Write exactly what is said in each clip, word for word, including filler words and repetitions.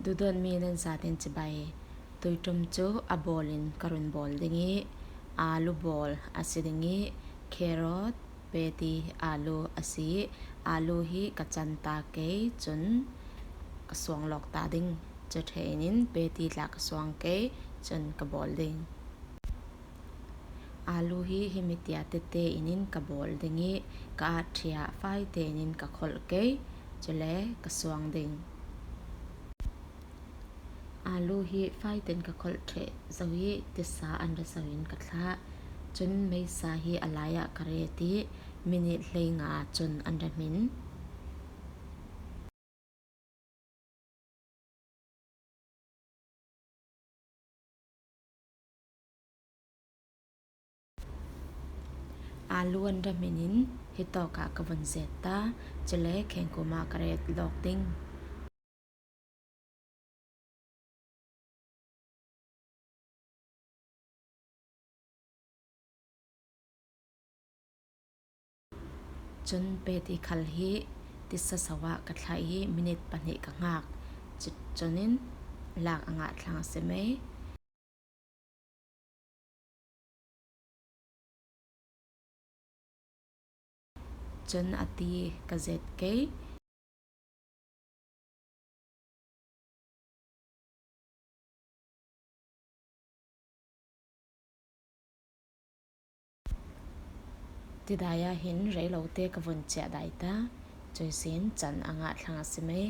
Duhdawtmi nan zaten cibai. Tuiṭum cu a bawlin ka run bawl ding ih, alu bawl a si ding ih, carrot, peti, alu a si ih, alu hi ka can ta kei, cun ka suang lawk ta ding. Cu ṭheh in peti tla ka suang kei, cun ka bawl ding. Alu hi himi tia tete in ka bawl ding ih, ka at ṭheh ah fai tein ka kholh kei, cule ka suang ding. Alu hi fai tein ka kholh ṭheh zo ih tisa an ra zo in ka thlah. Cun meisa hi a lai ah ka ret ih minit hleinga cun an ra hmin. Alu an ra hmin in hitawk ah ka vun zet ta, cule khengkum ah ka ret lawk ding. Cun peti khal hi tisa so ah ka thlah ih minit pahnih ka hngak. Cu-, cun in lak a ngah thlang a si mei. Cun a ti ka zet kei. Tidai ah hin rei lote ka vun ciah dai ta, cuihsin can a ngah thlang a si mei.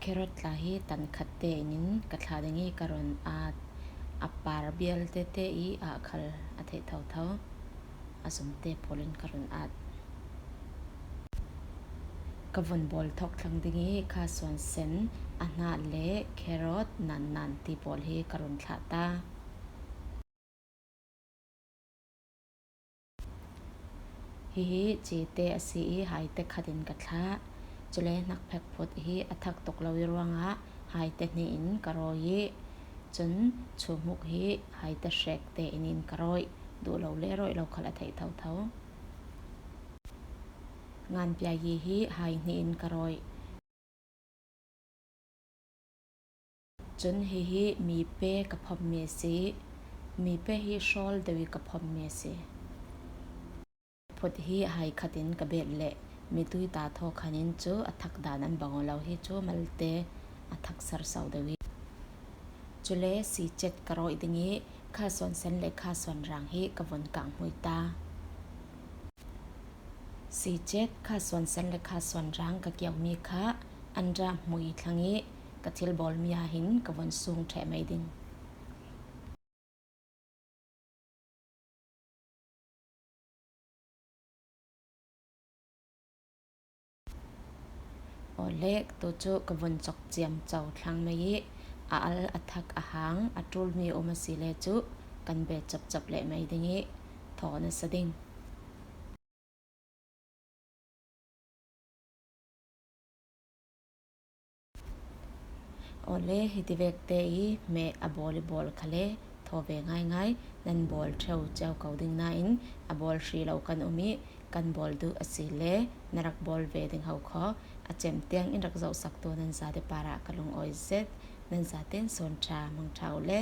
Carrot tla hi tan khat tein ka thlah ding ih ka run at. A par bial tete ih ah khal a theih thotho. A zumte pawl in ka run at. Ka vun bawl thawk thlang ding ih kha suan sen, a hnah le carrot nan nan ti pawl hi ka run thlah ta. Hihi cite a si ih haite khat in ka thlah. Cule hnakphek phut hi a thak tuk lo ih ruangah haite hnih in ka rawi ih, cun chuhmuk hi haite hrek tein in ka rawih. Duh lo le rawih lo khal a theih thotho. Nganpiai hi hai hnih in ka rawih. Cun hihi mipe ka phommi a si. Mipe hi hrawl deuh ih ka phommi a si. Phut hi hai khat in ka bet leh mitui ta thaw khan in cu a thak dan an bang aw lo hi cu malte a thak serso deuh ih. Cule sicet ka rawih ding ih kha suan sen le kha suan rang hi ka vun kang hmui ta. Sicet, kha suan sen le kha suan rang ka kiomi kha an ra hmui thlang ih ka thil bawlmi ah hin ka vun sung ṭheh mei ding. Awle, tu cu ka vun cok ciamco thlang mei ih a al a thak a hang a ṭulmi um a si le cu kan beh copcop leh mei ding ih thaw na sa ding. Awle, hiti vekte ih meh a bawl ih bawl khale thaw ve ngaingai. Nan bawl ṭheu cio ko ding nain a bawl hri lo kan um ih kan bawl duh a si le na rak bawl ve ding ho khaw a cem tiang in rak zohsaktu nan zate parah ka lungawi zet. Nan zaten sawn ṭha, hmang ṭha uh le.